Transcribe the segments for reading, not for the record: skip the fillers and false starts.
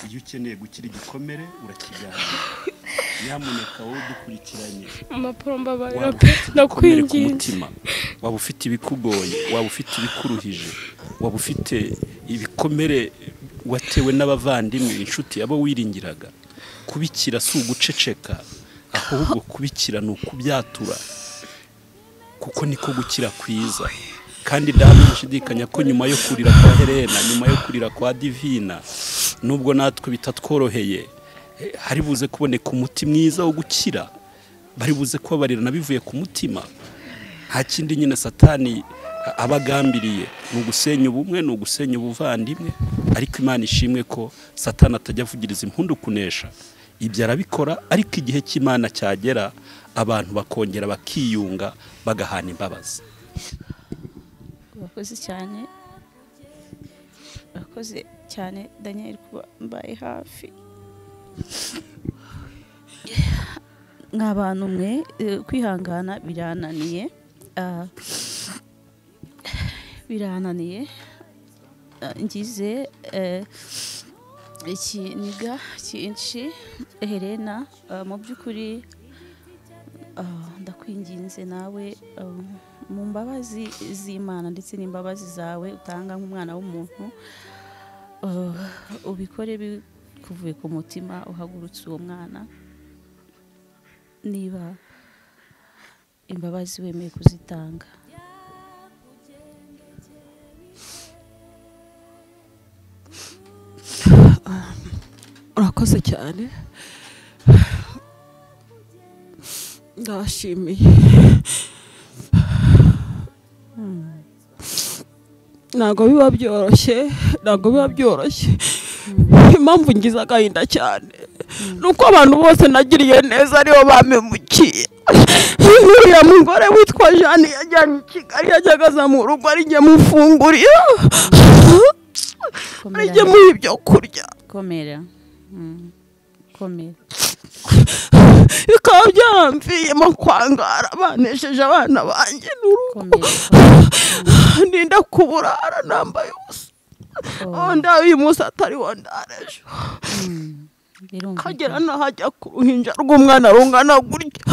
Iyo ukeneye gukira igikomere urakiganira. Nyamuneka wowe udukurikiranye, Amaporo, mbabarira waba pe, ufite ibikomere ku ndakwinginze. mutima, waba ufite ibikugoye, waba ufite ibikuruhije, waba ufite ibikomere watewe n'abavandimwe, inshuti, abo wiringiraga, kubikira si uguceceka, ahubwo kubikira ni ukubyatura, kuko niko gukira kwiza. Kandi ndahamya nshidikanya ko nyuma yo kurira kwa Helena, nyuma yo kurira kwa Divina, nubwo natwe bitatworoheye, hari buze kuboneka umuti mwiza wo gukira, bari buze kubabarirana bivuye ku mutima. Nta kindi nyine Satani aba agambiriye, ni ugusenya ubumwe, ni ugusenya ubuvandimwe. Ariko Imana ishimwe ko Satani atajya avugiriza impundu kunesha. Ibyo arabikora, ariko igihe cy'Imana cyagera abantu bakongera bakiyunga, bagahana imbabazi. Urakoze cyane, urakoze cyane Daniel kuba mbaye hafi. Nk'abantu mwe, kwihangana birananiye, birananiye. Ngize ikiniga cyinshi. Helena, mu by'ukuri ndakwinginze nawe, mu mbabazi z'Imana ndetse n'imbabazi zawe utanga nk'umwana w'umuntu, ubikore bikuvuye ku mutima, uhagurutse uwo mwana niba imbabazi wemeye kuzitanga. Urakoze cyane, ndabashimiye. Ntabwo biba byoroshye, ntabwo biba byoroshye. Impamvu ngize agahinda cyane ni uko abantu bose nagiriye neza aribo bampemukiye. Uriya mugore witwa Jeanne yajyanye i Kigali, yajyaga aza mu rugo ari njye mufungurira, ari njye muha ibyo kurya. Komera, komera. Bikaba byaramviyemo kwangara, banesheje abana banjye n'urugo, ndinda kuburara nambaye ubusa. Onda uyu munsi atari wo ndarejo, kagera n'ahajya ku ruhinja rw'umwana rungana gutya.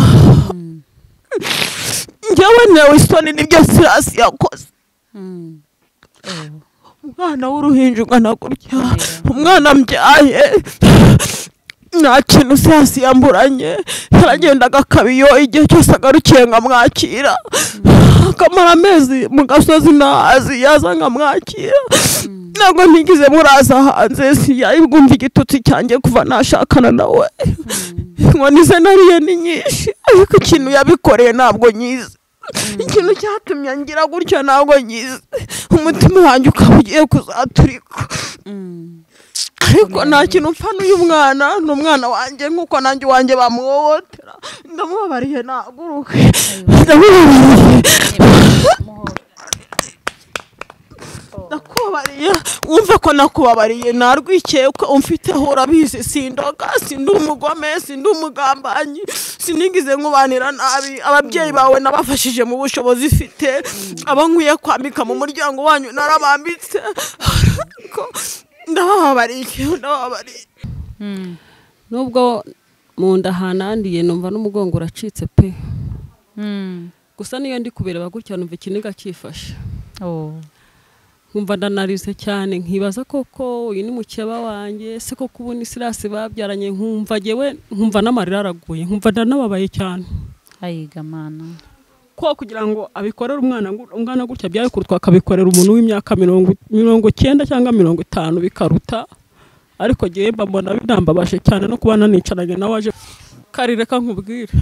Njyewe ntewe isoni n'ibyo Sirasi yakoze. Umwana w'uruhinja ungana gutya, umwana mbyaye, nta kintu Sirasi yamburanye. Yaragendaga akabiyo, igihe cyose agarukiye nkamwakira, akamara amezi mu gasozi ntazi, yaza nkamwakira. Ntabwo ntigeze muraza hanze, siyayibwumva igitutsi cyanjye kuva nashakana nawe. Inkoni ze nariye ni nyinshi, ariko ikintu yabikoreye ntabwo nyizi. Ikintu cyatumye ngira gutya ntabwo nyizi. Umutima wanjye ukaba ugiye kuzaturika. Ariko nta kintu mpfa n'uyu mwana, ni umwana wanjye nk'uko nanjye uwanjye bamuhohotera. Ndamubabariye, nahaguruke, ndamubabariye, ndakubabariye. Wumve ko nakubabariye, narwikekwe umfiteho, urabizi. Sindoga, sindi umugome, sindi umugambanyi, sinigize nkubanira nabi. Ababyeyi bawe nabafashije mu bushobozi mfite, abo nkwiye kwambika mu muryango wanyu narabambitse. Ndababariye, ndababariye. Nubwo mu nda hanandiye, numva n'umugongo uracitse pe. Gusa niyo ndi kubireba gutya numva ikiniga cyifashe. Nkumva ndanarize cyane, nkibaza koko uyu ni mukeba wanjye se koko ubu ni Sirasi babyaranye? Nkumva jewe, nkumva n'amarira araguye, nkumva ndanababaye cyane. Ayiga Mana. Ko kugira ngo abikorere umwana ungana gutya byari kurutwa akabikorera umuntu w'imyaka 90 cyangwa 50 bikaruta. Ariko jewe mba mbona binambabaje cyane no kuba nanicaranye nawe aje. Kari reka nkubwire,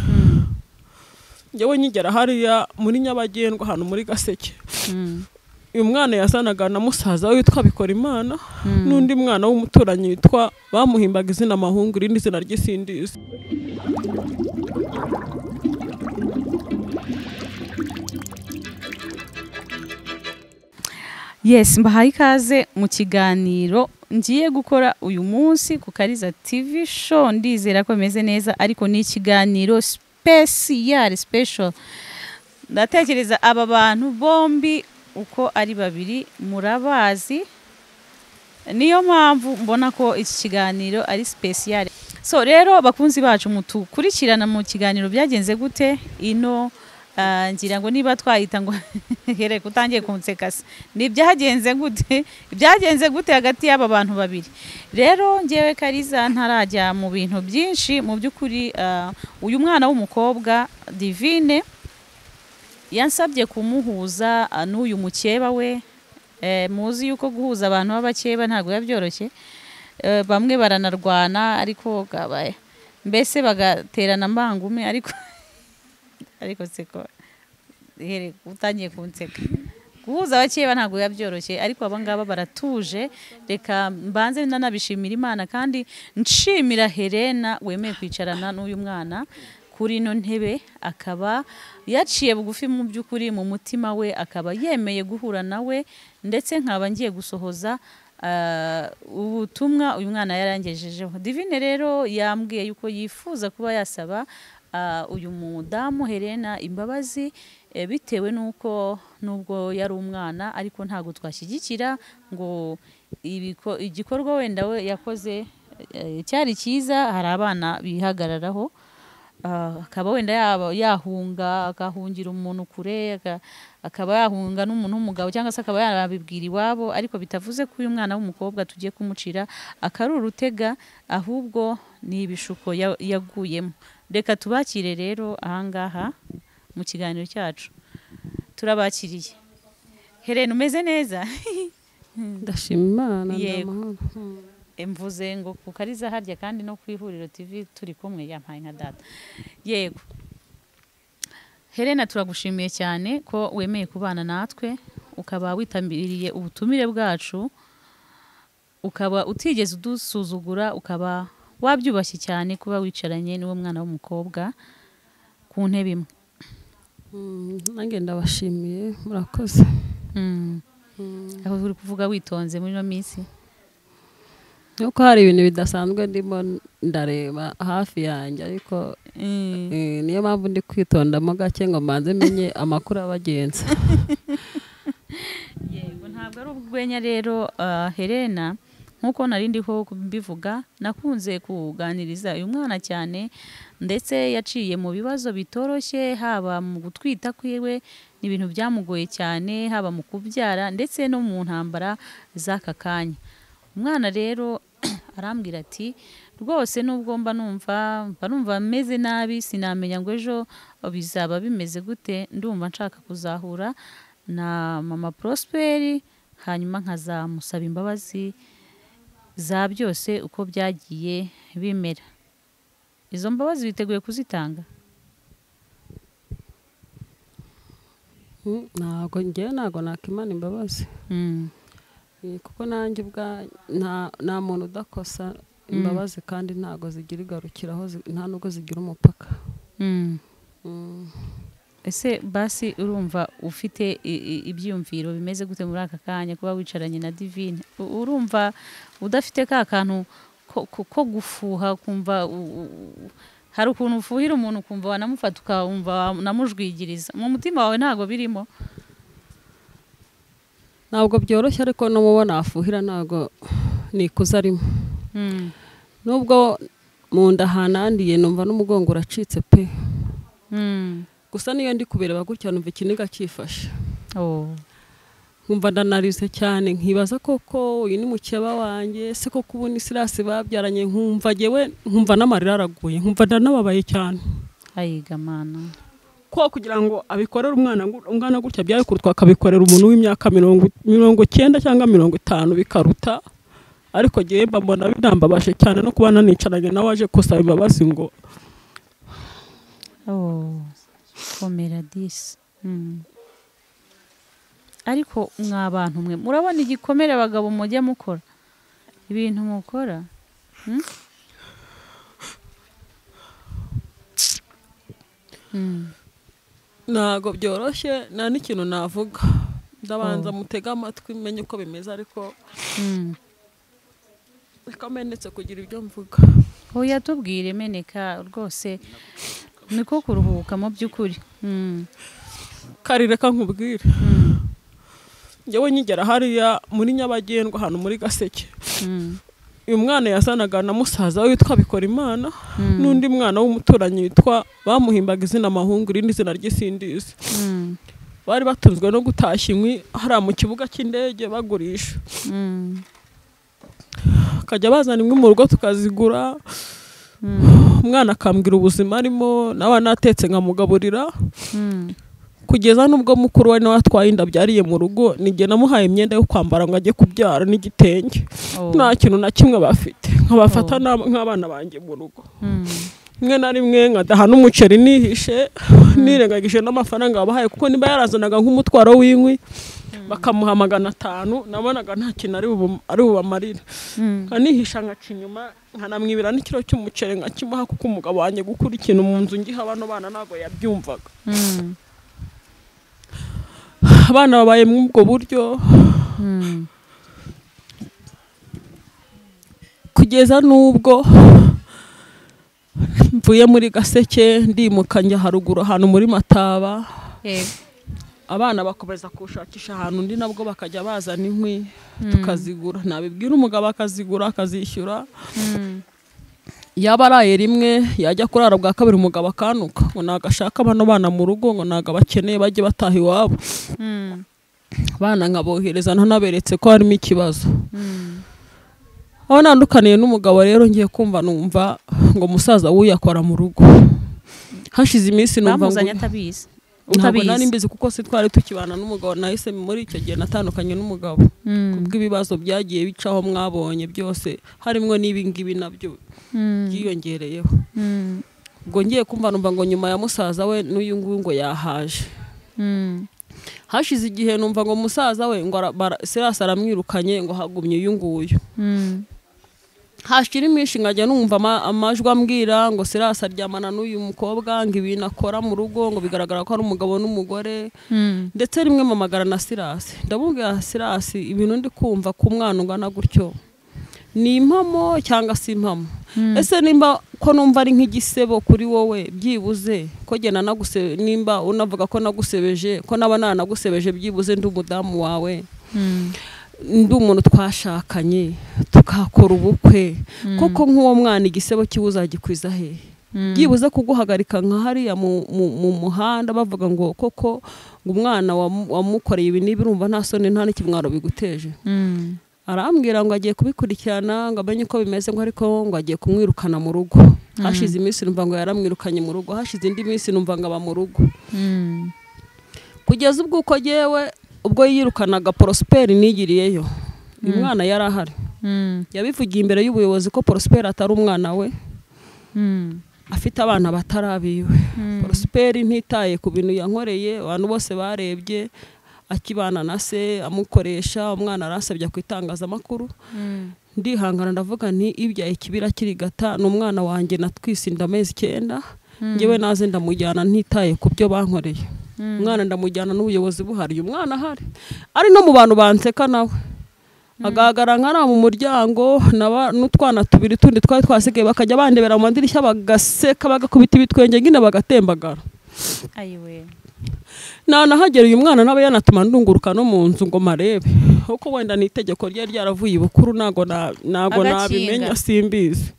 njyewe nkigera hariya muri Nyabagendwa ahantu muri Gaseke, uyu mwana yazanaga na musaza we witwa Bikorimana n'undi mwana w'umuturanyi witwa, bamuhimbaga izina Mahungu, irindi zina ry'isindizi. Yes, mbahaye ikaze mu kiganiro ngiye gukora uyu munsi ku Kariza TV Show. Ndizera ko bimeze neza, ariko ni ikiganiro special special. Ndatekereza aba bantu bombi uko ari babiri murabazi. Niyo mpamvu mbona ko iki kiganiro ari special. So rero bakunzi bacu mutukurikirana mu kiganiro byagenze gute ino, ngira ngo niba twahita ngo here kutangiye kunseka se ni byagenze gute, byagenze gute hagati y'aba bantu babiri. Rero ngewe Kariza ntarajya mu bintu byinshi mu by'ukuri, uyu mwana w'umukobwa Divine yansabye kumuhuza n'uyu mukeba we. Muzi yuko guhuza abantu b'abakeba ntabwo biba byoroshye, bamwe baranarwana ariko gabaye mbese bagaterana ambangume, ariko seko here utangiye kunseka. Guhuza abakeba ntabwo biba byoroshye, ariko aba ngaba baratuje. Reka mbanze nanabishimira Imana kandi nshimira Helena wemeye kwicarana n'uyu mwana kuri ino ntebe, akaba yaciye bugufi mu by'ukuri mu mutima we, akaba yemeye guhura nawe, ndetse nkaba ngiye gusohoza ubutumwa uyu mwana yarangejejeho. Divine rero yambwiye yuko yifuza kuba yasaba uyu mudamu Helena imbabazi, bitewe nuko nubwo yari umwana ariko ntago twashyigikira ngo igikorwa wenda we yakoze cyari cyiza. Hari abana bihagararaho, akaba wenda yahunga akahungira umuntu kure, akaba yahunga n'umuntu w'umugabo cyangwa se akaba yarabibwira iwabo, ariko bitavuze ko uyu mwana w'umukobwa tugiye kumucira akari urutega, ahubwo ni ibishuko yaguyemo. Reka tubakire rero ahangaha mu kiganiro cyacu. Turabakiriye. Helena umeze neza? Ndashima Imana ndamahoro. Mvuze ngo ku Kariza harya kandi no ku Ihuriro TV turi kumwe, yampaye nka data. Yego Helena, turagushimiye cyane ko wemeye kubana natwe, ukaba witabiriye ubutumire bwacu, ukaba utigeze udusuzugura, ukaba wabyubashye cyane kuba wicaranye n'uwo mwana w'umukobwa ku ntebe imwe. Nanjye ndabashimiye, murakoze. Aho uri kuvuga witonze muri no minsi nuko hari ibintu bidasanzwe ndimo ndareba hafi yanjye, ariko niyo mpamvu ndi kwitondamo gake ngo mbanze menye amakuru abagenza. Yego ntabwo ari urwenya rero Helena, nkuko nari ndiho mbivuga, nakunze kuganiriza uyu mwana cyane, ndetse yaciye mu bibazo bitoroshye, haba mu gutwita kwiwe n'ibintu byamugoye cyane, haba mu kubyara ndetse no mu ntambara z'aka kanya. Umwana rero arambwira ati rwose nubwo mba numva meze nabi, sinamenya ngo ejo bizaba bimeze gute, ndumva nshaka kuzahura na mama Prosper hanyuma nkazamusaba imbabazi za byose uko byagiye bimera. Izo mbabazi witeguye kuzitanga? Ntabwo ngewe ntabwo nakimana imbabazi. Kuko nanjye ubwa nta muntu udakosa imbabazi, kandi ntago zigira igarukiraho, nta nubwo zigira umupaka. Ese basi urumva ufite ibyiyumviro bimeze gute muri aka kanya kuba wicaranye na Divine? Urumva udafite ka kantu ko gufuha, kumva hari ukuntu ufuhira umuntu ukumva wanamufata ukumva wanamujwigiriza mu mutima wawe? Ntago birimo. Ntabwo byoroshye, ariko no mubona afuhira ntabwo nikuza arimo. Nubwo mu nda hanandiye numva n'umugongo uracitse pe. Gusa niyo ndi kubireba gutya numva ikiniga cyifashe. Nkumva ndanarize cyane, nkibaza koko uyu ni mukeba wanjye se koko ubu ni Silas babyaranye, nkumva jewe nkumva n'amarira araguye, nkumva ndanababaye cyane. Ayiga mana. Ko kugira ngo abikorere umwana ungana gutya byari kurutwa akabikorera umuntu w'imyaka 90 cyangwa 50 bikaruta, ariko ngewe mba mbona binambabaje cyane no kuba nanicaranye nawe aje kusaba imbabazi ngo komera disi. Ariko mwa bantu mwe murabona igikomere abagabo mujya mukora ibintu mukora. Ntago byoroshye, nta n'ikintu navuga, ndabanza mutega amatwi menye uko bimeze, ariko reka menetse kugira ibyo mvuga. Oya tubwire meneka rwose, niko kuruhuka mu by'ukuri. Kari reka nkubwire. Njyewe nkigera hariya muri Nyabagendwa ahantu muri Gaseke, uyu mwana yazanaga na musaza we witwa Bikorimana n'undi mwana w'umuturanyi witwa bamuhimbaga izina Mahungu, irindi zina ry'isindizi. Bari batunzwe no gutashya inkwi hariya mu kibuga cy'indege bagurisha, bakajya bazana inkwi mu rugo tukazigura. Umwana akambwira ubuzima arimo, nawe natetse nkamugaburira, kugeza n'ubwo mukuru we nawe atwaye inda abyariye mu rugo, nijye namuhaye imyenda yo kwambara ngo ajye kubyara n'igitenge. Nta kintu na kimwe bafite, nkabafata nk'abana banjye mu rugo. Rimwe na rimwe nkadaha n'umuceri nihishe, nirengagije n'amafaranga babahaye, kuko niba yarazanaga nk'umutwaro w'inkwi bakamuha 500, nabonaga nta kintu ari bubamarire. Nkanihisha nkaca inyuma, nkanamwibira n'ikiro cy'umuceri nkakimuha, kuko umugabo wanjye gukura ikintu mu nzu ngiha bano bana ntabwo yabyumvaga. Abana babaye muri ubwo buryo kugeza n'ubwo mvuye muri Gaseke ndimuka njya haruguru ahantu muri Mataba. Abana bakomeza kushakisha ahantu undi nabwo bakajya bazana inkwi tukazigura, nabibwira umugabo akazigura akazishyura. Yaba araye rimwe yajya kurara bwa kabiri umugabo akanuka ngo nagashaka bano bana mu rugo, ngo naga bakeneye bajye bataha iwabo. Abana nkabohereza ntanaberetse ko harimo ikibazo. Aho nandukaniye n'umugabo rero ngiye kumva numva ngo musaza w'uyu akora mu rugo. Hashize iminsi numva ngo atabizi. Ntabwo nari mbizi kuko si twari tukibana n'umugabo, nahise muri icyo gihe natandukanye n'umugabo kubw'ibibazo byagiye bicaho mwabonye byose, harimo n'ibi ngibi nabyo byiyongereyeho. Ubwo ngiye kumva numva ngo nyuma ya musaza we n'uyu nguyu ngo yahaje. Hashize igihe numva ngo musaza we ngo Sirasi aramwirukanye ngo hagumye uyu nguyu. Hashira iminsi nkajya numva amajwi ambwira ngo Sirasi aryamana n'uyu mukobwa, ngo ibintu akora mu rugo ngo bigaragara ko ari umugabo n'umugore. Ndetse rimwe mpamagara na Sirasi, ndamubwira Sirasi ibintu ndi kumva ku mwana ungana gutyo ni impamo cyangwa si impamo? Ese nimba ko numva ari nk'igisebo kuri wowe, byibuze ko gena naguse, nimba unavuga ko nagusebeje, ko naba nanagusebeje, byibuze ndi umudamu wawe, ndi umuntu twashakanye tukakora ubukwe, koko nk'uwo mwana igisebo kiwuzagikwiza hehe? Byibuze kuguhagarika nka hariya mu muhanda bavuga ngo koko ngo umwana wamukoreye ibi nibi, urumva nta soni nta n'ikimwaro biguteje. Arambwira ngo agiye kubikurikirana ngo amenye uko bimeze, ngo ariko ngo agiye kumwirukana mu rugo. Hashize iminsi numva ngo yaramwirukanye mu rugo, hashize indi minsi numva ngo aba mu rugo. Kugeza ubwo uko yewe ubwo yirukanaga Prosper nigiriyeyo, uyu mwana yari ahari. Yabivugiye imbere y'ubuyobozi ko Prosper atari umwana we, afite abana batarabiwe. Prosper ntitaye ku bintu yankoreye, abantu bose barebye akibana na se amukoresha, umwana arasabye ku itangazamakuru. Ndihangana ndavuga nti ibyaye kibira kirigata, ni umwana wanjye natwisinda amezi 9, njyewe naze ndamujyana ntitaye ku byo bankoreye. Umwana ndamujyana n'ubuyobozi buhari, uyu mwana ahari ari no mu bantu banseka nawe agaragara nkara mu muryango n'utwana tubiri tundi twari twasigaye, bakajya bandebera mu madirishya bagaseka bagakubita ibitwenge nyine bagatembagara. Ayiwe nanahagera uyu mwana nabe yanatuma ndunguruka no mu nzu ngo marebe, kuko wenda ni itegeko ryari ryaravuye ibukuru, ntago nabimenya simbizi.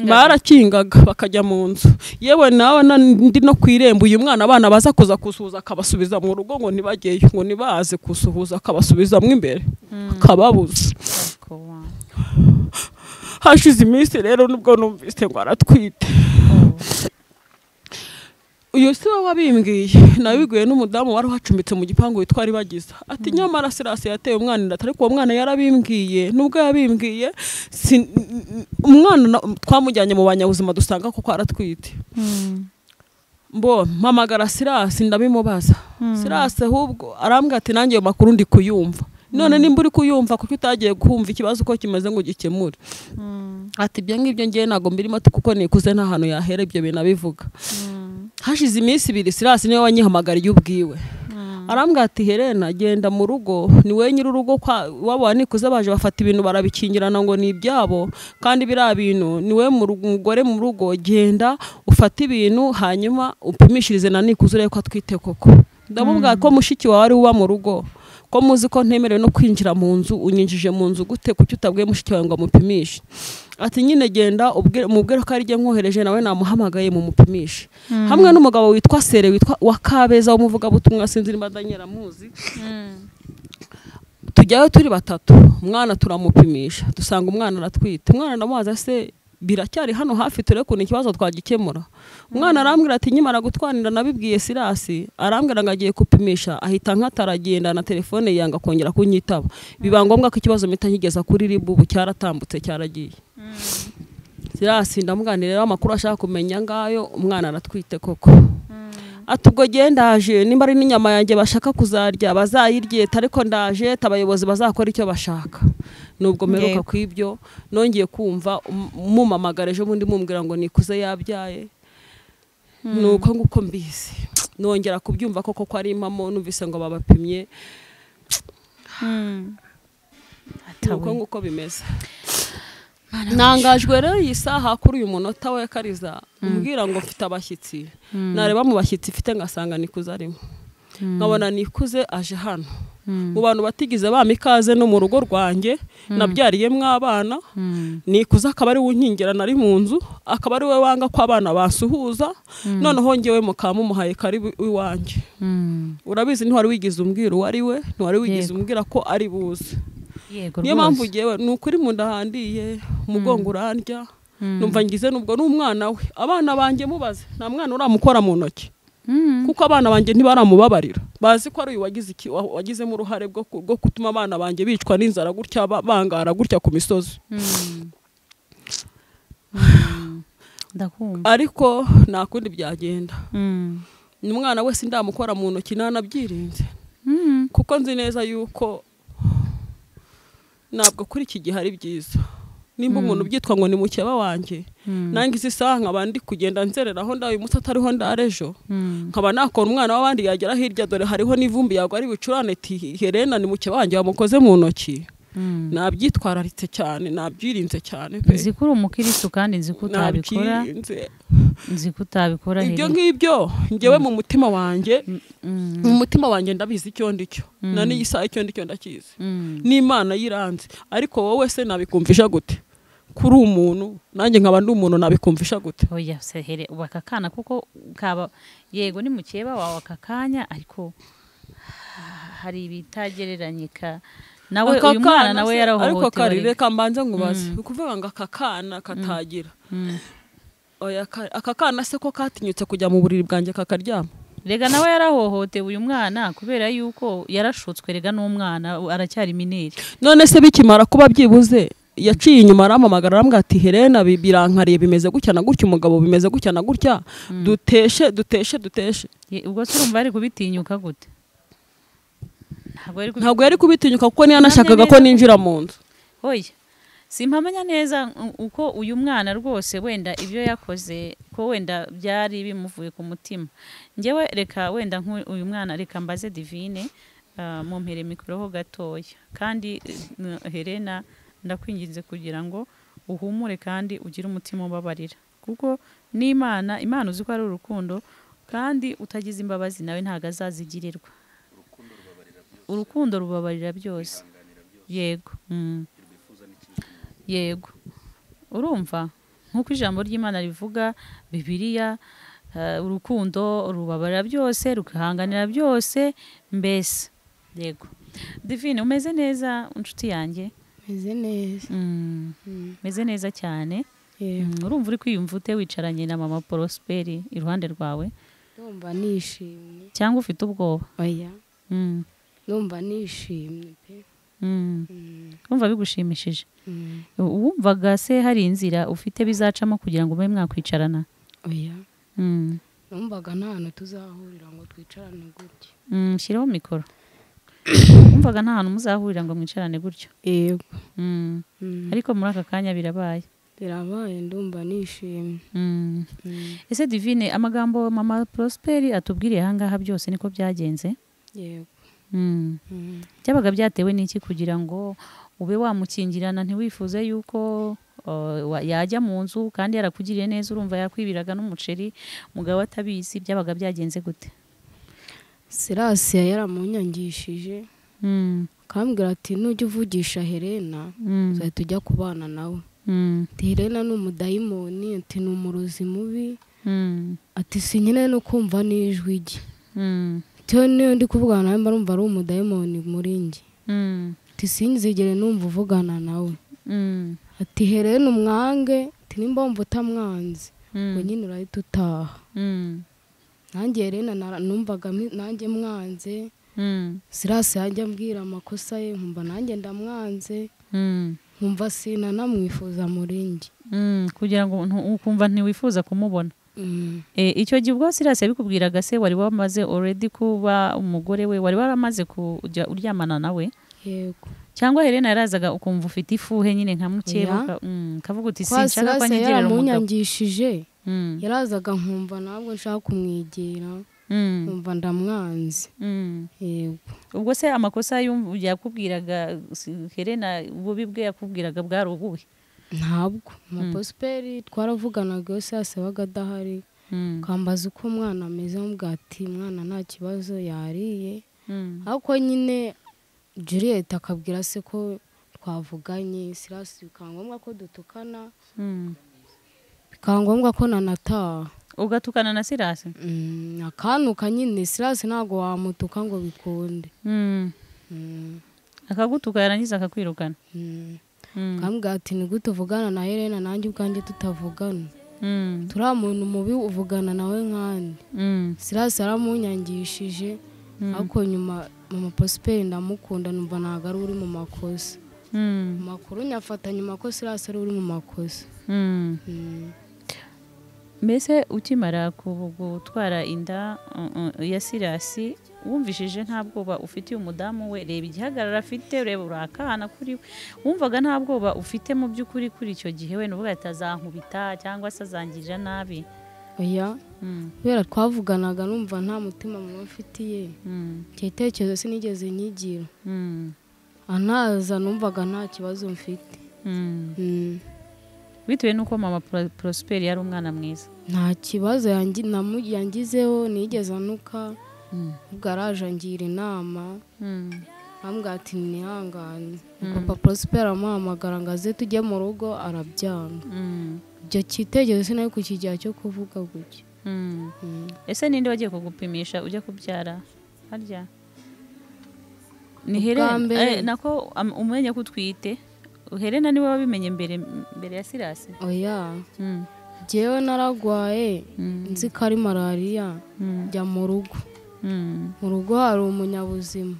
Barakingaga bakajya mu nzu. Yewe nawe ndi no kwirembo uyu mwana abana baza kuza kusuhuza akabasubiza mu rugo ngo ntibageyo, ngo nibaze kusuhuza akabasubiza mu imbere akababuza. Hashize iminsi rero nubwo numvise ngo aratwite. Uyu si we wabimbwiye, nabibwiwe n'umudamu wari uhacumbitse mu gipangu witwa Ribagiza. Ati nyamara Sirasi yateye umwana inda, ariko uwo mwana yarabimbwiye, nubwo yabimbwiye umwana twamujyanye mu banyabuzima dusanga koko aratwite. Mbo mpamagara Sirasi ndabimubaza. Sirasi ahubwo arambwira ati nanjye ayo makuru ndi kuyumva. None nimba uri kuyumva kuko utagiye kumva ikibazo uko kimeze ngo gikemure. Ati ibyo ngibyo ngiye ntago mbirimo kuko nikuze nta hantu yahera ibyo bintu abivuga. Hashize iminsi ibiri Sirasi niwe wanyihamagariye ubwiwe. Arambwira ati Helena genda mu rugo, ni we nyiri urugo wabo wanikuze baje bafata ibintu barabikingirana ngo ni ibyabo, kandi biriya bintu ni we mugore mu rugo, genda ufate ibintu hanyuma upimishirize na Nikuze urebe ko atwite koko. Ndamubwira ko mushiki wawe ari uba mu rugo, Ko muzi ko ntemerewe no kwinjira mu nzu, unyinjije mu nzu gute? Kuki utabwiye mushiki wawe ngo amupimishe? Ati nyine genda umubwire ko ari jye nkohereje, nawe namuhamagaye mumupimishe. Hamwe n'umugabo witwa Sere witwa wa Kabeza w'umuvugabutumwa, sinzi nimba Daniel amuzi. Tujyayo turi batatu, umwana turamupimisha, dusanga umwana aratwite. Umwana ndamubaza se biracyari hano hafi turebe ukuntu ikibazo twagikemura. Umwana arambwira ati nkimara gutwanira nabibwiye Sirasi, arambwira ngo agiye kupimisha, ahita nkataragenda na telefone yanga kongera kunyitaba. Biba ngombwa ko ikibazo mpita nkigeza kuri RIB, ubu cyaratambutse cyaragiye. Sirasi ndamuganira rero amakuru ashaka kumenya ngayo, umwana aratwite koko. Ati ubwo gihe ndaje, nimba ari n'inyama yanjye bashaka kuzarya bazayirye, ariko ndaje abayobozi bazakora icyo bashaka. Nubwo mperuka kwibyo nongeye kumva mumamagara ejo bundi mumbwira ngo Nikuze yabyaye. Nuko nguko mbizi nongera kubyumva koko ko ari impamo, numvise ngo babapimye. Nuko nguko bimeze. Nangajwe rero iyi saha kuri uyu munota we Kariza umbwira ngo mfite abashyitsi, nareba mu bashyitsi mfite ngasanga Nikuze arimo, nkabona Nikuze aje hano mu bantu batigize bampa ikaze no mu rugo rwanjye nabyariyemo abana. Nikuze akaba ari we unkingira nari mu nzu, akaba ari we wanga ko abana basuhuza, noneho ngewe mukaba mumuhaye karibu iwanjye. Urabizi ntiwari wigize umbwira uwo ari we, ntiwari wigize umbwira ko ari buze. Niyo mpamvu ngewe ni ukuri mu nda handiye, umugongo urandya, numva ngize nubwo n'umwana we. Abana banjye mubaze, nta mwana uramukora mu ntoki, kuko abana banjye ntibaramubabarira, bazi ko ari uyu wagizemo uruhare rwo gutuma abana banjye bicwa n'inzara gutya, bangara gutya ku misozi. Ariko nta kundi byagenda, umwana wese ndamukora mu ntoki nanabyirinze, kuko nzi neza yuko ntabwo kuri iki gihe ari byiza. Nimba umuntu byitwa ngo ni mukeba wanjye, nange izi saha nkaba ndi kugenda nzerera aho ndaye umunsi atariho ndarejo, nkaba nakora umwana w'abandi yagera hirya dore hariho n'ivumbi yagwa ari bucurane, ati Helena ni mukeba wanjye wamukoze mu ntoki. Nabyitwararitse cyane, nabyirinze cyane pe. Nzi ko uri umukiristo kandi nzi ko utabikora, nzi ko utabikora. Ibyo ngibyo ngewe mu mutima wanjye, mu mutima wanjye ndabizi icyo ndicyo, na n'iyi saha icyo ndicyo ndakizi, n'Imana yiranze. Ariko wowe se nabikumvisha gute? Kuri umuntu nanjye nkaba ndi umuntu nabikumvisha gute? Oya se here ubakakana kuko kaba yego ni mukeba wawe akakanya, ariko hari ibitagereranyika nawe uyu mwana nawe yarahohotewe. Ariko kari reka mbanze ngubaze, ukuvuga ngo akakana katagira, oya akakana se ko katinyutse kujya mu buriri bwanjye kakaryama? Rega nawe yarahohotewe uyu mwana kubera yuko yarashutswe, rega n'umwana aracyari mineri. None se bikimara kuba byibuze yaciye inyuma arampamagara arambwira ati Helena birankariye bimeze gutya na gutya, umugabo bimeze gutya na gutya, duteshe duteshe duteshe. Ubwo se urumva ari kubitinyuka gute? Ntabwo yari kubitinyuka kuko niyo nashakaga ko ninjira mu nzu. Oya simpamenya neza uko uyu mwana rwose wenda ibyo yakoze ko wenda byari bimuvuye ku mutima. Ngewe reka wenda uyu mwana reka mbaze Divine mumpere mikoro ho gatoya, kandi Helena ndakwinginze kugira ngo uhumure kandi ugire umutima ubabarira, kuko n'Imana Imana uzi ko ari urukundo, kandi utagize imbabazi nawe ntago azazigirirwa. Urukundo rubabarira byose. Yego. Yego. Urumva nkuko ijambo ry'Imana rivuga Bibiliya, urukundo rubabarira byose, rukihanganira byose mbese. Yego. Divine umeze neza inshuti yanjye? Meze neza. Meze neza cyane. Urumva uri kwiyumva ute wicaranye na mama Prosperi iruhande rwawe? Ndumva nishimye. Cyangwa ufite ubwoba? Oya. Ndumva nishimye pe. Urumva bigushimishije? Wumvaga se hari inzira ufite bizacamo kugira ngo ube mwakwicarana? Oya. Numvaga nta hantu tuzahurira ngo twicarane gutya. Shyiraho mikoro. Wumvaga nta hantu muzahurira ngo mwicarane gutyo? Yego. Ariko muri aka kanya birabaye. Birabaye, ndumva nishimye. Ese Divine, amagambo mama Prosperi atubwiriye aha ngaha byose niko byagenze? Yego. Byabaga byatewe n'iki kugira ngo ube wamukingirana ntiwifuze yuko yajya mu nzu kandi yarakugiriye neza, urumva yakwibiraga n'umuceri mugabo atabizi, byabaga byagenze gute? Sirasi yaramunyangishije. Akambwira ati nujya uvugisha Helena uzahita ujya kubana nawe. Ati Helena ni umudayimoni, ati ni umurozi mubi, ati sinkeneye no kumva n'ijwi rye. Ati niyo ndi kuvugana nawe mba numva ari umudayimoni muri njye. Ati sinzigere numva uvugana nawe. Ati Helena umwange, ati nimba wumva utamwanze ngo nyine urahita utaha. Nanjye Helena numvaga nanjye mwanze. Sirasi yanjye ambwira amakosa ye nkumva nanjye ndamwanze. Nkumva sinanamwifuza muri njye. Kugira ngo ukumva ntiwifuza kumubona. Icyo gihe ubwo Sirasi yabikubwiraga se wari wamaze already kuba umugore we, wari waramaze kujya uryamana nawe? Yego. Cyangwa Helena yarazaga ukumva ufite ifuhe nyine nka mukeba, kavuga uti sinshaka ko anyegerera umugabo. Yaramunyangishije. Yarazaga nkumva ntabwo nshaka kumwegera. Nkumva ndamwanze. Yego. Ubwo se amakosa yakubwiraga Helena, ububi bwe yakubwiraga bwari ubuhe? Ntabwo. Prosperi twaravuganaga yose yasabaga adahari. Kambaza uko umwana ameze, amubwira ati umwana nta kibazo yariye. Ariko nyine Juliet akabwira se ko twavuganye, Sirasi bikaba ngombwa ko dutukana. Bikaba ngombwa ko nanataha. Ugatukana na Sirasi? Akanuka nyine, Sirasi ntabwo wamutuka ngo bikunde. Akagutuka yarangiza akakwirukana. Akambwira ati ni gute uvugana na Helena nanjye ubwanjye tutavugana. Turiya muntu mubi uvugana nawe nkandi. Sirasi yaramunyangishije, ariko nyuma mama Prosperi ndamukunda numva ntabwo ari uri mu makosa. Amakuru nyafata nyuma ko Sirasi ari uri mu makosa. Mbese ukimara gutwara inda ya Sirasi wumvishije nta bwoba ufitiye umudamu we? Reba igihagarara afite, reba urakana kuri we, wumvaga nta bwoba ufite mu by'ukuri kuri icyo gihe we nuvuga ati azankubita cyangwa se azangirira nabi? Oya. Kubera twavuganaga numva nta mutima mubi mfitiye. Icyo gitekerezo sinigeze nkigira. Anaza numvaga nta kibazo mfite. Bitewe nuko mama Prosperi yari umwana mwiza. Nta kibazo yangizeho, nigeze anuka. Ubwo araje angira inama. Ambwira ati nihangane. Papa Prosperi amuhamagara ngo aze tujye mu rugo, arabyanga. Icyo gitekerezo sinari kukigira cyo kuvuga gutyo. Ese ninde wagiye kugupimisha ujya kubyara harya? Ni Helena nako umenye ko utwite. Helena niwe wabimenye mbere ya Sirasi? Oya. Jewe naragwaye nzi ko ari malaria, njya mu rugo. Mu rugo hari umunyabuzima.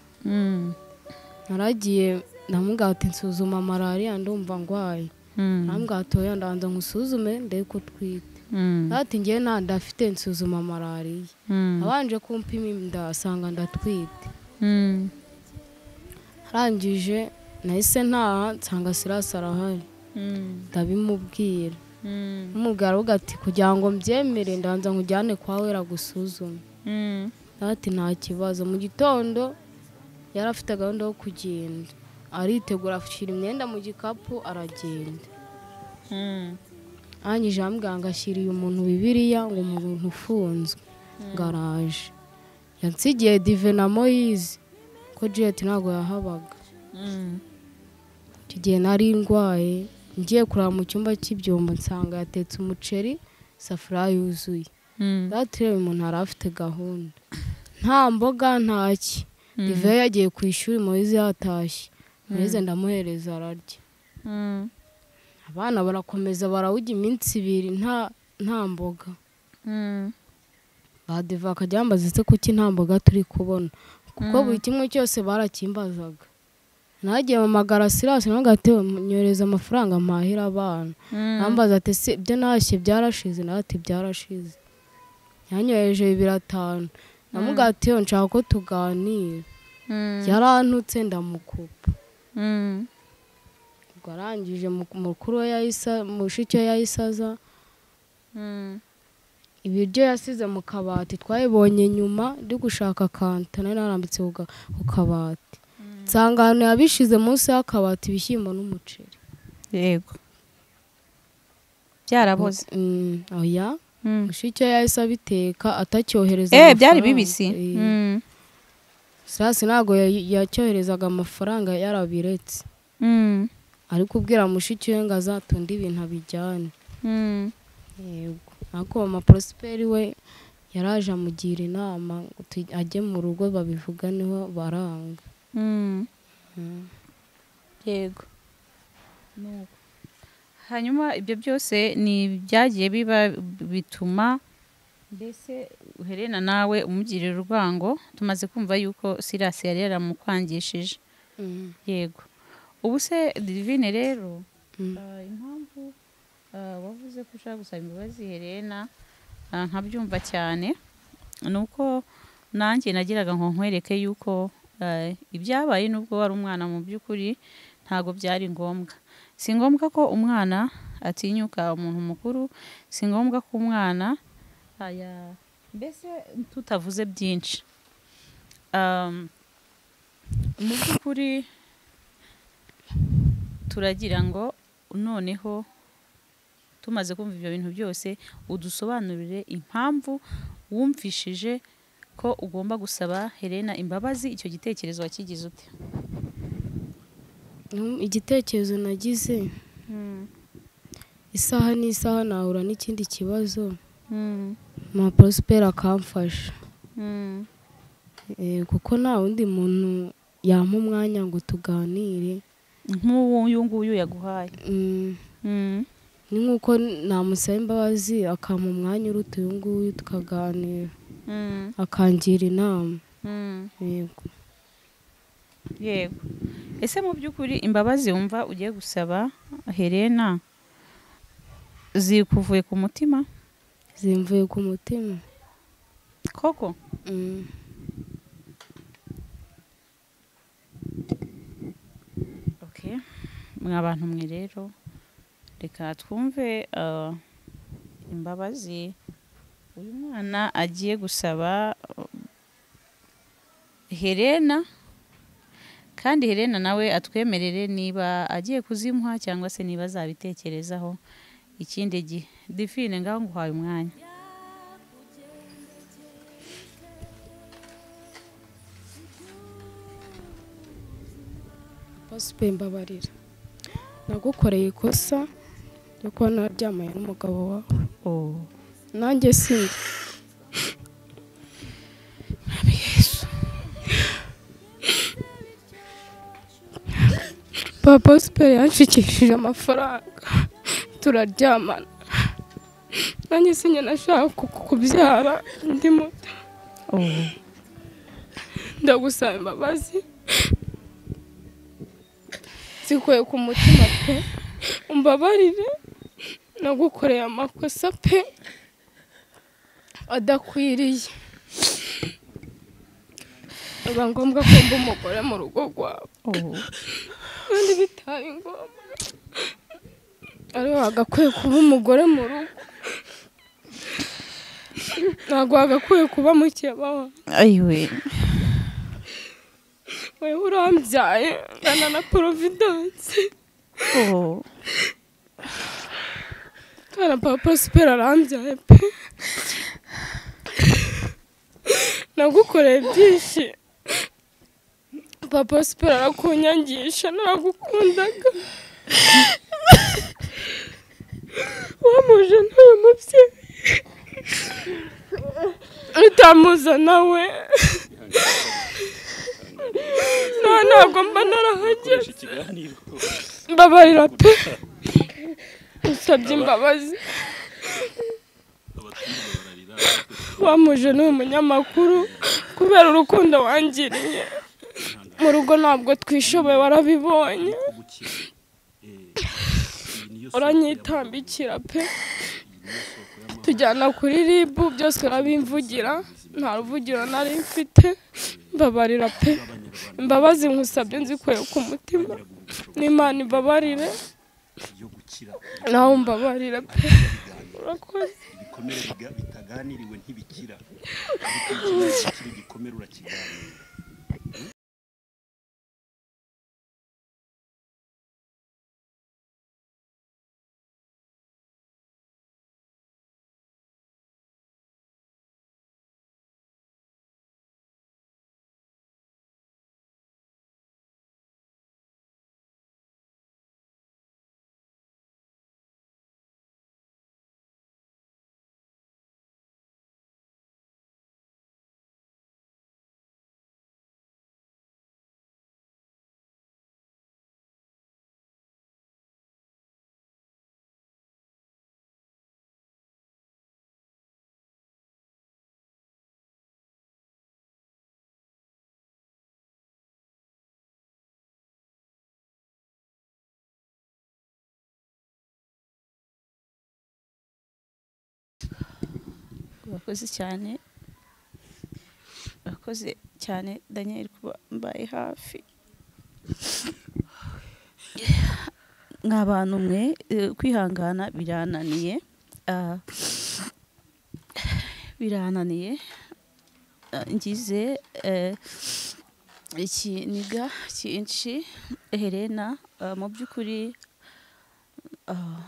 Naragiye ndamubwira ati nsuzuma malaria ndumva ngwaye. Arambwira ati oya ndabanza nkusuzume ndebe ko utwite. Ati njye nta ndafite, nsuzuma malaria. Abanje kumpima inda asanga ndatwite. Arangije nahise ntaha nsanga Sirasi arahari. Ndabimubwira. Umubwira aravuga ati kugira ngo mbyemere ndabanza nkujyane kwa Wera gusuzuma. Ati nta kibazo. Mu gitondo yari afite gahunda yo kugenda. Aritegura ashyira imyenda mu gikapu aragenda. Arangije arambwira ngo ashyiriye umuntu Bibiliya ngo umuntu ufunzwe ngo araje. Yansigiye Dive na Moyize ko Juliet ntabwo yahabaga. Icyo gihe nari ndwaye, ngiye kureba mu cyumba cy'ibyombo nsanga yatetse umuceri, isafuriya yuzuye. Ndatireba umuntu yari afite gahunda. Nta mboga ntaki. Dive yagiye ku ishuri, Moyize yatashye. Moyize ndamuhereza ararya. Abana barakomeza barawujya iminsi ibiri nta mboga. Ba Dive akajya bambaza ese kuki nta mboga turi kubona, kuko buri kimwe cyose barakimbazaga. Nagiye mpamagara Sirasi nawe ati nyohereza amafaranga mpahira abana. Ambaza ati se ibyo nahashye byarashize? Nawe ati byarashize. Yanyohereje 500. Namubwira ati nshaka ko tuganira. Yarantutse ndamukupa. Ubwo arangije mukuru we yahise, mushiki we yahise aza. Ibiryo yasize mu kabati twabibonye nyuma ndi gushaka kanta nari narambitse ku kabati. Nsanga ahantu yabishize munsi y'akabati ibishyimbo n'umuceri. Yego. Byaraboze. Oya. Mushiki we yahise abiteka atacyohereza amafaranga. Byari bibisi. Sirasi ntabwo yacyoherezaga amafaranga yarabiretse. Ari kubwira mushiki we ngo azatunde ibintu abijyane. Yego. Ariko mama Prosper we yaraje amugira inama ngo ajye mu rugo babivuganeho baranga. Yego. Hanyuma ibyo byose ni byagiye biba bituma mbese Helena nawe umugirira urwango, tumaze kumva yuko Silas yari yaramukwangishije. Yego. Ubu se Divine rero impamvu wavuze ko ushaka gusaba imbabazi Helena nkabyumva cyane nuko nanjye nagiraga ngo nkwereke yuko ibyabaye nubwo wari umwana mu by'ukuri ntago byari ngombwa. Si ngombwa ko umwana atinyuka umuntu mukuru, si ngombwa ko umwana aya mbese tutavuze byinshi. Mu by'ukuri turagira ngo noneho tumaze kumva ibyo bintu byose udusobanurire impamvu wumvishije ko ugomba gusaba Helena imbabazi. Icyo gitekerezo wakigize ute? Igitekerezo nagize isaha n'isaha nahura n'ikindi kibazo mama Prosper akamfasha. Kuko nta wundi muntu yampa umwanya ngo tuganire nk'uyu nguyu yaguhaye. Ni nkuko namusaba imbabazi akampa umwanya uruta uyu nguyu tukaganira, akangira inama. Yego. Yego. Ese mu by'ukuri imbabazi wumva ugiye gusaba Helena zikuvuye ku mutima? Zimvuye ku mutima koko? Okay. Mwa bantu mwe rero reka twumve imbabazi uyu mwana agiye gusaba Helena, kandi Helena nawe atwemerere niba agiye kuzimuha cyangwa se niba azabitekerezaho ikindi gihe. Divine ngaho nguhaye umwanya. Prosper mbabarira, nagukoreye ikosa ryo kuba naryamanye n'umugabo wawe. Nanjye sindi. Mwami Yesu. Papa Prosper yanshikishije amafaranga turaryamana, nanjye sinjye nashaka kukubyara ndi muto. Ndagusaba imbabazi zikuye ku mutima pe, umbabarire, nagukoreye amakosa pe adakwiriye. Biba ngombwa ko mba umugore mu rugo rwawe, kandi bitari ngombwa ariwe wagakwiye kuba umugore mu rugo, ntabwo wagakwiye kuba mukeba wawe. Ayiwe. Wewe urambyaye ngana na Providence. Kana papa Prosper arambyaye pe, nagukoreye byinshi. Papa Prosper arakunyangisha, naragukundaga. Wamuje ntuyu mubyeyi utamuza nawe ntabwo mba narahageze. Mbabarira pe, nsabye imbabazi. Wamuje n'uyu munyamakuru kubera urukundo wangiriye mu rugo ntabwo twishoboye, warabibonye, uranyitambikira pe, tujyana kuri RIB byose urabimvugira, nta ruvugiro nari mfite. Mbabarira pe, imbabazi nkusabye nzikuye ku mutima, n'Imana imbabarire nawe umbabarire pe. Urakoze. Ibikomere bitaganiriwe ntibikira, ariko igikomere urakiganira. Urakoze cyane, urakoze cyane Daniel kuba mbaye hafi. Nk'abantu mwe kwihangana birananiye, birananiye. Ngize ikiniga cyinshi. Helena, mu by'ukuri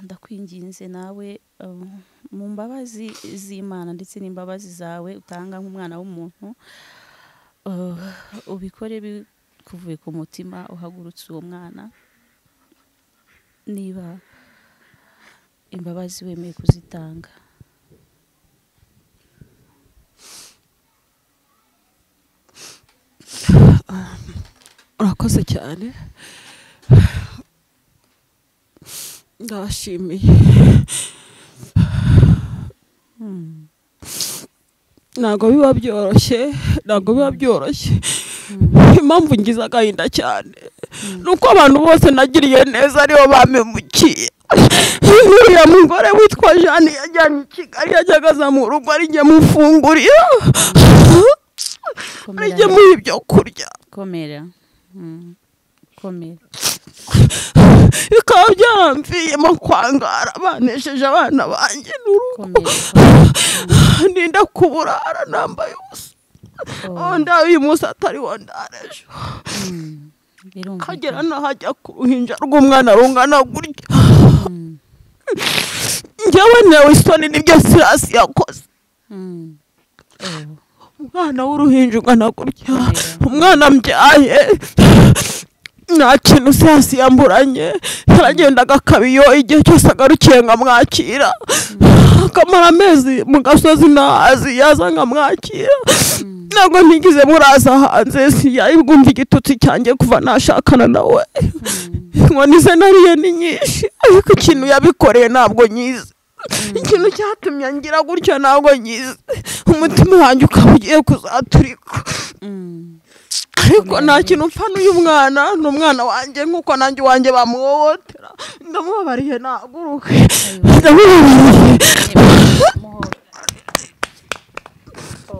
ndakwinginze nawe mu mbabazi z'Imana ndetse n'imbabazi zawe utanga nk'umwana w'umuntu, ubikore bikuvuye ku mutima, uhagurutse uwo mwana niba imbabazi wemeye kuzitanga. Urakoze cyane, ndabashimiye. Ntabwo biba byoroshye, ntabwo biba byoroshye. Impamvu ngize agahinda cyane nuko abantu bose nagiriye neza aribo bampemukiye. Uriya mugore witwa Jeanne yajyanye i Kigali, yajyaga aza mu rugo ari njye mufungurira, ari njye muha ibyo kurya. Komera, komera. Bikaba byaramviyemo kwangara, banesheje abana banjye n'urugo, ndinda kuburara nambaye ubusa. Onda uyu munsi atari wo ndarejo, kagera n'ahajya ku ruhinja rw'umwana rungana gutya. Njyewe ntewe isoni n'ibyo Sirasi yakoze. Umwana w'uruhinja ungana gutya, umwana mbyaye, nta kintu Sirasi yamburanye. Yaragendaga akabiyo, igihe cyose agarukiye nkamwakira, akamara amezi mu gasozi ntazi, yaza nkamwakira. Ntabwo ntigeze muraza hanze, siyayibwumva igitutsi cyanjye kuva nashakana nawe. Inkoni ze nariye ni nyinshi, ariko ikintu yabikoreye ntabwo nyizi. Ikintu cyatumye ngira gutya ntabwo nyizi. Umutima wanjye ukaba ugiye kuzaturika. Ariko nta kintu mpfa n'uyu mwana, ni umwana wanjye nk'uko nanjye uwanjye bamuhohotera. Ndamubabariye, nahaguruke, ndamubabariye,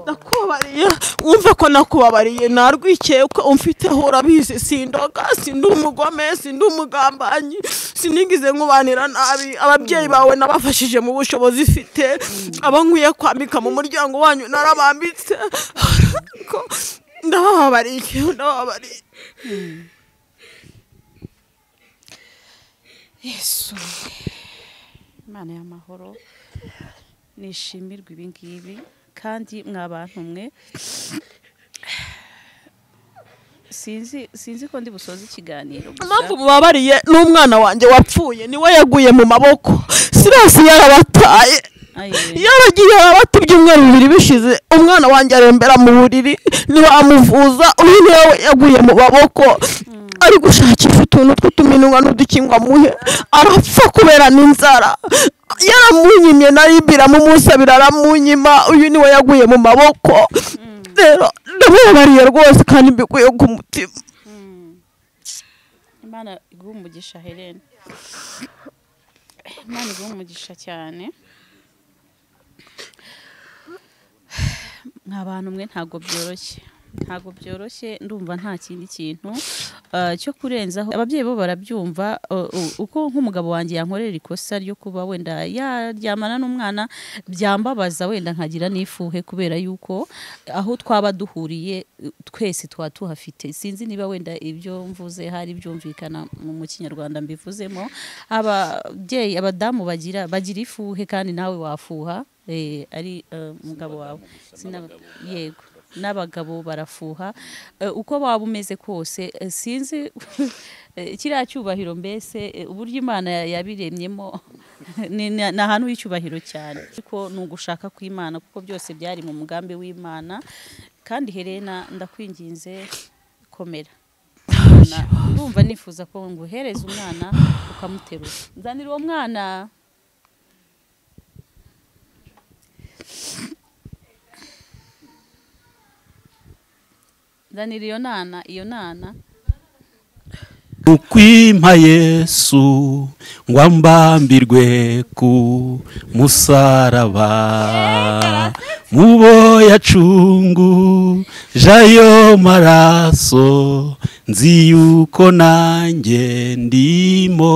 ndakubabariye. Wumve ko nakubabariye, ntarwikekwe umfiteho, urabizi. Sindoga, sindi umugome, sindi umugambanyi, sinigize nkubanira nabi. Ababyeyi bawe nabafashije mu bushobozi mfite, abo nkwiye kwambika mu muryango wanyu narabambitse. Ndabababariye, ndababariye. Yesu, Imana y'amahoro, nishimirwe ibi ngibi. Kandi mwabantu mwe, sinzi ko ndi busoze ikiganiro gusa. Impamvu mubabariye n'umwana wanjye wapfuye niwe yaguye mu maboko. Sirasi yarabataye, yaragiye arabata ibyumweru bibiri bishize, umwana wanjye arembera mu buriri, ntibamuvuza. Uyu niwe yaguye mu maboko, ari gushakisha utuntu tw'utuminwa n'udukingwa muhe, arapfa kubera n'inzara. Yaramunyimye, naribira mumusabira aramunyima. Uyu niwe yaguye mu maboko. Rero ndamubabariye rwose kandi mbikuye ku mutima. Imana iguhe umugisha Helene, Imana iguhe umugisha cyane. Nk'abantu mwe ntabwo byoroshye, ntabwo byoroshye. Ndumva nta kindi kintu cyo kurenzaho. Ababyeyi bo barabyumva, uko nk'umugabo wanjye yankorera ikosa ryo kuba wenda yaryamana n'umwana byambabaza, wenda nkagira n'ifuhe kubera yuko aho twaba duhuriye twese twa tuhafite. Sinzi niba wenda ibyo mvuze hari byumvikana mu Kinyarwanda mbivuzemo. Ababyeyi, abadamu bagira ifuhe, kandi nawe wafuha ari umugabo wawe. Yego, n'abagabo barafuha uko waba umeze kose. Sinzi kiriya cyubahiro mbese uburyo Imana yabiremyemo ni ahantu h'icyubahiro cyane, ariko ni ugushaka kw'Imana kuko byose byari mu mugambi w'Imana. Kandi Helena, ndakwinginze komera. Ndumva nifuza ko nguhereza umwana ukamuterura. Nzanira uwo mwana. Nzanira iyo nana, iyo nana. Ukwimpa Yesu ngo ambambirwe ku musaraba, mubo yacungu jayo maraso, nzi yuko nanjye ndimo.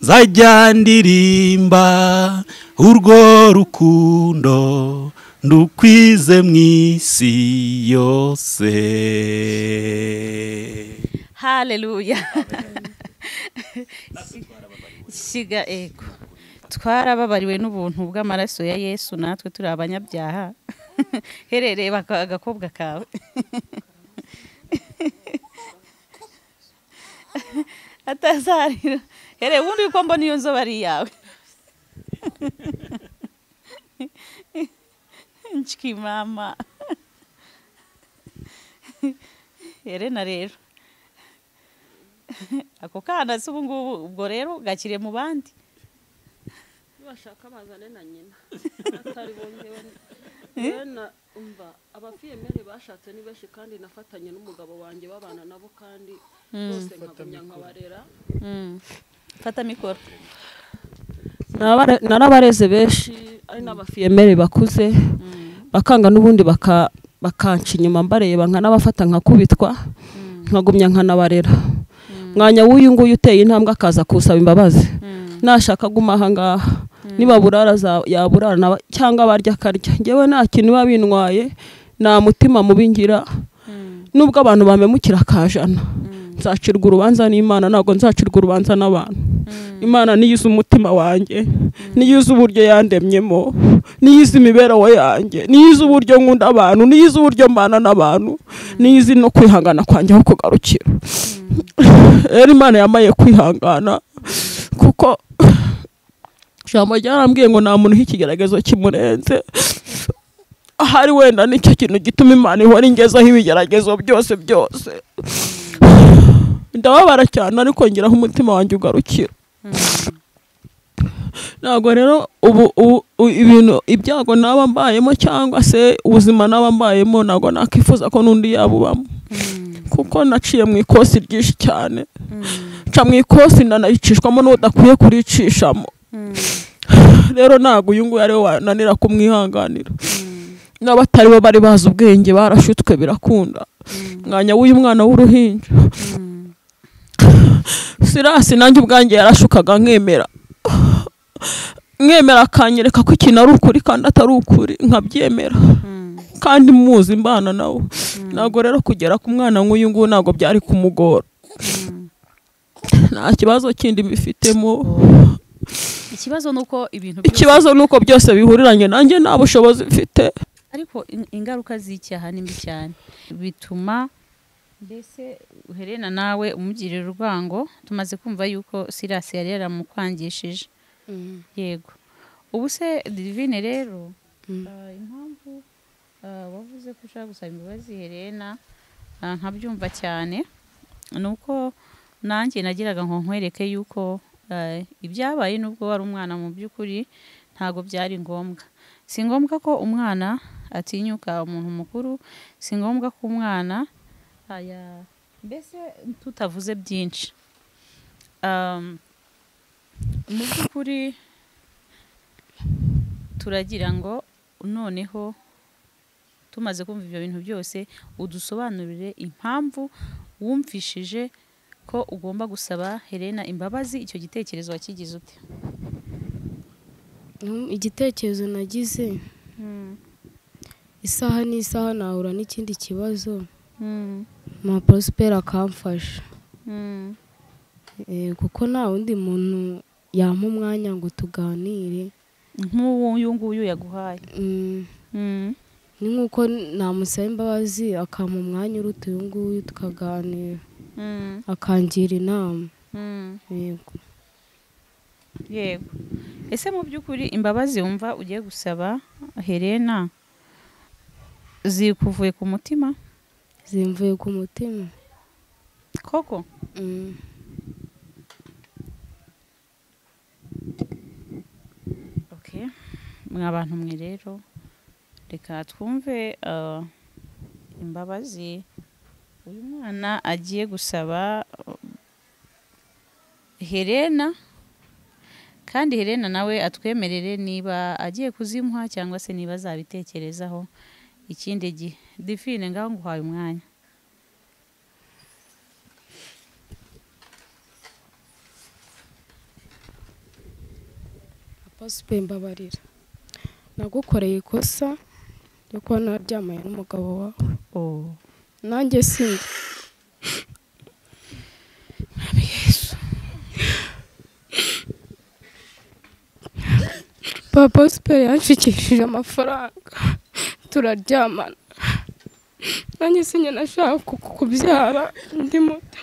Nzajya ndirimba urwo rukundo ndukwize mu isi yose. Haleluya. Siga ego. Twarababariwe n'ubuntu bw'amaraso ya Yesu, natwe turi abanyabyaha. Herereye agakobwa kawe. Atazarira. Here ubundi uko mbona iyo nzoba ari yawe. Nchiki mama. Helena rero. Ako kana se ubu ngubu ubwo rero gakire mu bandi. Bashaka bazane na nyina. Atari bongewe. Helena umva abafiyemere bashatse ni benshi kandi nafatanye n'umugabo wanjye babana nabo kandi bose nkagumya nkabarera. Fata mikoro. Narabareze benshi ari n'abafiyemere bakuze bakanga n'ubundi bakanca inyuma mbareba nkanabafata nkakubitwa nkagumya nkanabarera. Mwanya w'uyu nguyu uteye intambwe akaza kusaba imbabazi, nashaka guma aha ngaha niba burara yaburara cyangwa barya akarya, ngewe nta kintu biba bintwaye, nta mutima mubi ngira. Nubwo abantu bamemukira akajana, nzacirwa urubanza n'Imana, ntabwo nzacirwa urubanza n'abantu. Imana niyo izi umutima wanjye, niyo izi uburyo yandemyemo, niyo izi imibereho yanjye, niyo izi uburyo nkunda abantu, niyo izi uburyo mbana n'abantu, niyo izi no kwihangana kwanjye aho kugarukira. Rero Imana yamaye kwihangana, kuko ijambo ryarambwiye ngo nta muntu ikigeragezo kimurenze. Ahari wenda nicyo kintu gituma Imana ihora ingezaho ibigeragezo byose byose. Ndababara cyane ariko ngiraho umutima wanjye ugarukira. Ntabwo rero ubu ibintu ibyago naba mbayemo cyangwa se ubuzima naba mbayemo ntabwo nakifuza ko n'undi yabubamo, kuko naciye mu ikosi ryinshi cyane. Nca mu ikosi ndanayicishwamo n'udakwiye kuricishamo. Rero ntabwo uyu nguyu ariwe wananira kumwihanganira. N'abatari bo bari bazi ubwenge barashutswe birakunda. Mwanya w'uyu mwana w'uruhinja Sirasi nanjye ubwanjye yarashukaga nkemera, nkemera akanyereka ko ikintu ari ukuri kandi atari ukuri nkabyemera, kandi muzi mbana nawe. Ntabwo rero kugera ku mwana nk'uyu nguyu ntabwo byari kumugora. Nta kibazo kindi mbifitemo. Ikibazo nuko ibintu byose, ikibazo nuko byose bihuriranye nanjye nta bushobozi mfite. Ariko ingaruka z'icyaha ni mbi cyane, bituma mbese Helena nawe umugirira urwango. Tumaze kumva yuko Sirasi yari yaramukwangishije. Yego. Ubu se Divine rero, impamvu wavuze ko ushaka gusaba imbabazi Helena nkabyumva cyane, nuko nanjye nagiraga ngo nkwereke yuko ibyabaye nubwo wari umwana mu by'ukuri ntago byari ngombwa. Si ngombwa ko umwana atinyuka umuntu mukuru, si ngombwa ko umwana aya mbese tutavuze byinshi. Mu by'ukuri turagira ngo noneho tumaze kumva ibyo bintu byose udusobanurire impamvu wumvishije ko ugomba gusaba Helena imbabazi. Icyo gitekerezo wakigize ute? Igitekerezo nagize, isaha n'isaha nahura n'ikindi kibazo, ma Prosper akamfasha, kuko nta wundi muntu yampa umwanya ngo tuganire nk'uyu nguyu yaguhaye. Ni nk'uko namusaba imbabazi akampa umwanya uruta uyu nguyu tukaganira, akangira inama. Yego. Yego. Ese mu by'ukuri imbabazi wumva ugiye gusaba Helena zikuvuye ku mutima? Zimvuye ku mutima koko? Okay. Mwa bantu mwe rero reka twumve imbabazi Uyu mwana agiye gusaba Helena, kandi Helena nawe atwemerere niba agiye kuzimuha cyangwa se niba azabitekerezaho ikindi gihe. Divine, ngaho nguhaye umwanya. Papa mbabarira, nagukoreye ikosa ryo kuba naryamanye n'umugabo wawe. Nanjye sinjye. Yesu. Papa Super yanshikishije amafaranga turaryamana. Nanjye sinjye nashaka kukubyara ndi muto.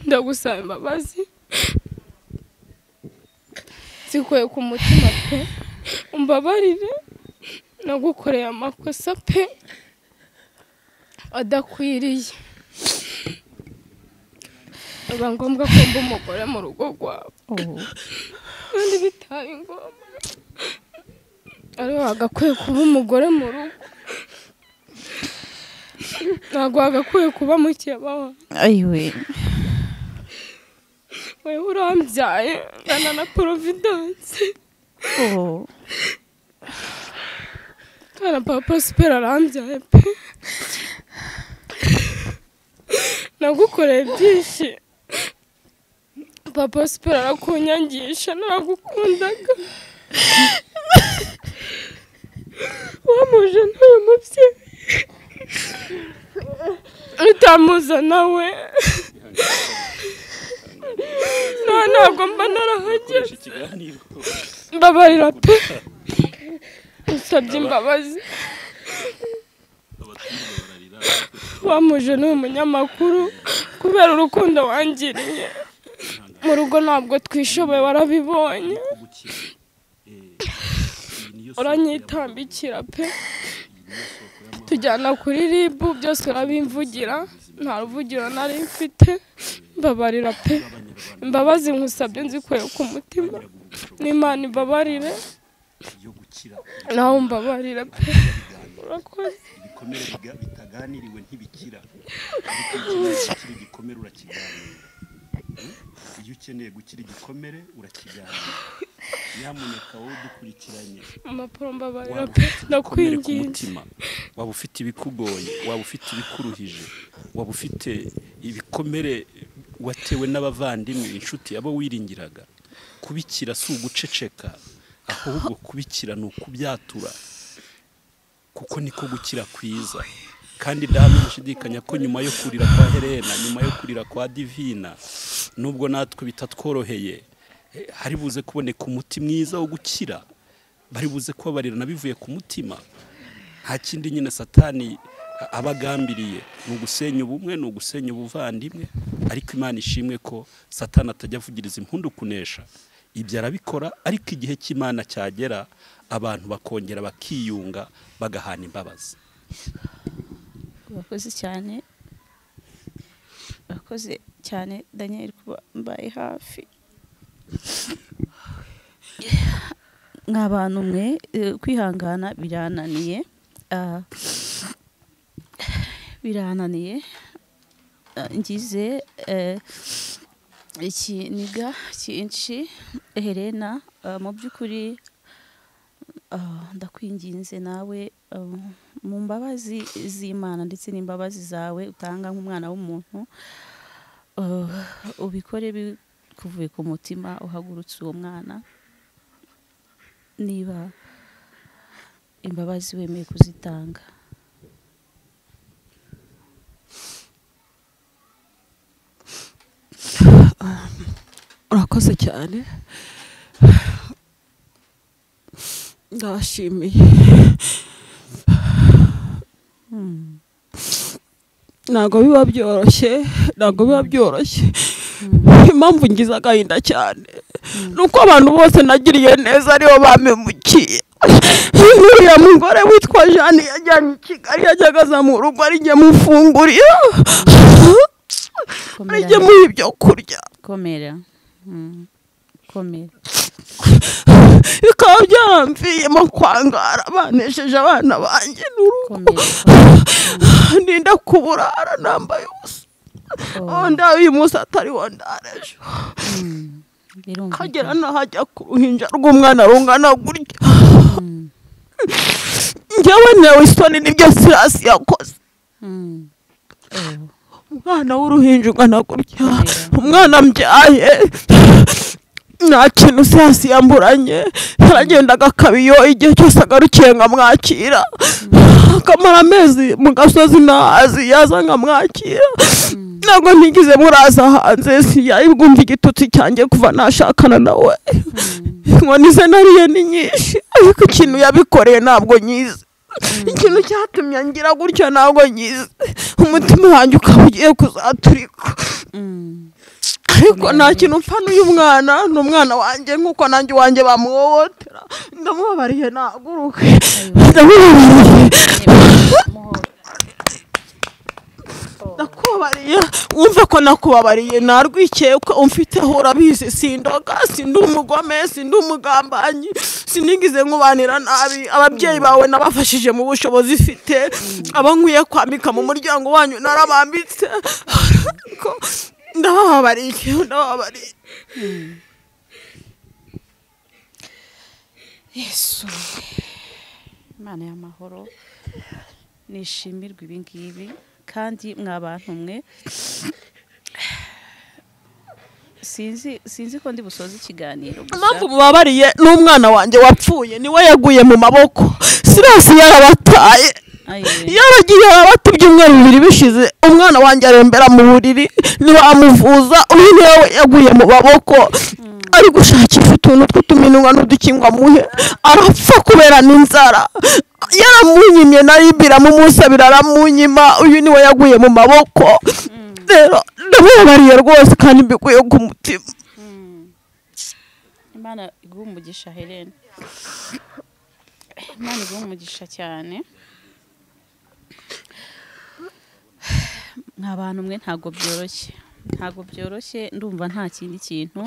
Ndagusaba imbabazi zikuye ku mutima pe, umbabarire, nagukoreye amakosa pe adakwiriye. Biba ngombwa ko mba umugore mu rugo rwawe, kandi bitari ngombwa, ariko wagakwiye kuba umugore mu rugo, ntabwo wagakwiye kuba mukeba wawe. Ayiwe, wewe urambyaye ngana na Providence. Kana Papa Super arambyaye pe, nagukoreye byinshi. Papa Super arakunyangisha, naragukundaga. Wamuje ntuye mubyeyi utamuza nawe. Ntabwo mba narahageze. Mbabarira pe, usabye imbabazi. Wamuje n'uyu munyamakuru kubera urukundo wangiriye. Mu rugo ntabwo twishoboye, warabibonye, uranyitambikira pe, tujyana kuri RIB, byose urabimvugira, nta ruvugiro nari mfite. Mbabarira pe, imbabazi nkusabye nzikuye ku mutima, n'Imana imbabarire, nawe umbabarire pe. Urakoze. Ibikomere bitaganiriwe ntibikira, ariko iyo igikomere urakiganira. Iyo ukeneye gukira igikomere urakiganira. Nyamuneka wowe udukurikiranye, amaporo mbabarira pe, ndakwinginze. Waba ufite ibikugoye, waba ufite ibikuruhije, waba ufite ibikomere watewe n'abavandimwe, inshuti, abo wiringiraga, kubikira si uguceceka, ahubwo kubikira ni ukubyatura, kuko niko gukira kwiza. Kandi ndahamya nshidikanya ko nyuma yo kurira kwa Helena, nyuma yo kurira kwa Divina, nubwo natwe bitatworoheye, hari buze kuboneka umuti mwiza wo gukira, bari buze kubabarirana bivuye ku mutima. Nta kindi nyine Satani abagambiriye, ni ugusenya ubumwe, ni ugusenya ubuvandimwe. Ariko Imana ishimwe ko Satani atajya avugiriza impundu kunesha, ibyo arabikora, ariko igihe cy'Imana cyagera abantu bakongera bakiyunga, bagahana imbabazi. Urakoze cyane, urakoze cyane Daniel kuba mbaye hafi. Nk'abantu mwe kwihangana birananiye, birananiye. Ngize ikiniga cyinshi. Helena, mu by'ukuri ndakwinginze nawe mu mbabazi z'Imana ndetse n'imbabazi zawe utanga nk'umwana w'umuntu, ubikore bikuvuye ku mutima, uhagurutse uwo mwana niba imbabazi wemeye kuzitanga. Urakoze cyane, ndabashimiye. Ntabwo biba byoroshye, ntabwo biba byoroshye. Impamvu ngize agahinda cyane nuko abantu bose nagiriye neza aribo bampemukiye. Uriya mugore witwa Jeanne yajyanye i Kigali, yajyaga aza mu rugo ari njye mufungurira, ari njye muha ibyo kurya. Komera, komera. Bikaba byaramviyemo kwangara, banesheje abana banjye n'urugo. Ndinda kuburara nambaye ubusa. Onda uyu munsi atari wo ndarejo. Kagera nahajya ku ruhinja rw'umwana rungana gutya. Njyewe nawe isoni nibyo Sirasi yakoze. Umwana w'uruhinja ungana gutya, umwana mbyaye nta kintu Sirasi yamburanye, yaragendaga akabiyo igihe cyose agarukiye nkamwakira, akamara amezi mu gasozi ntazi yaza nkamwakira. Ntabwo ntigeze muraza hanze, siyayibwumva igitutsi cyanjye kuva nashakana nawe. Inkoni ze nariye ni nyinshi, ariko ikintu yabikoreye ntabwo nyizi. Ikintu cyatumye ngira gutya ntabwo nyizi. Umutima wanjye ukaba ugiye kuzaturika. Ariko nta kintu mpfa n'uyu mwana, ni umwana wanjye nk'uko nanjye uwanjye bamuhohotera. Ndamubabariye nahaguruke, ndamubabariye, nakubabariye, wumve ko nakubabariye, narwikekwe umfiteho urabizi, sindoga, sindi umugome, sindi umugambanyi, sinigize nkubanira nabi. Ababyeyi bawe nabafashije mu bushobozi mfite, abo nkwiye kwambika mu muryango wanyu narabambitse. Ndababariye, ndababariye. Yesu, Imana y'amahoro, nishimirwe ibi ngibi. Kandi mwabantu mwe, sinzi ko ndi busoze ikiganiro gusa. Impamvu mubabariye n'umwana wanjye wapfuye niwe yaguye mu maboko. Sirasi yarabataye, yaragiye arabata ibyumweru bibiri bishize, umwana wanjye arembera mu buriri, ntibamuvuza, uyu niwe yaguye mu maboko. Ari gushakisha utuntu tw'utuminwa n'udukingwa muhe, arapfa kubera n'inzara. Yaramunyimye naribira mumusabira aramunyima, uyu niwe yaguye mu maboko. Rero ndamubabariye rwose kandi mbikuye ku mutima. Imana iguhe umugisha Helene, Imana iguhe umugisha cyane. Mwa bantu mwe, ntabwo byoroshye, ntabwo byoroshye. Ndumva nta kindi kintu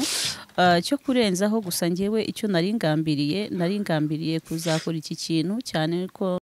cyo kurenzaho, gusa njyewe icyo nari ngambiriye kuzakora iki kintu cyane ko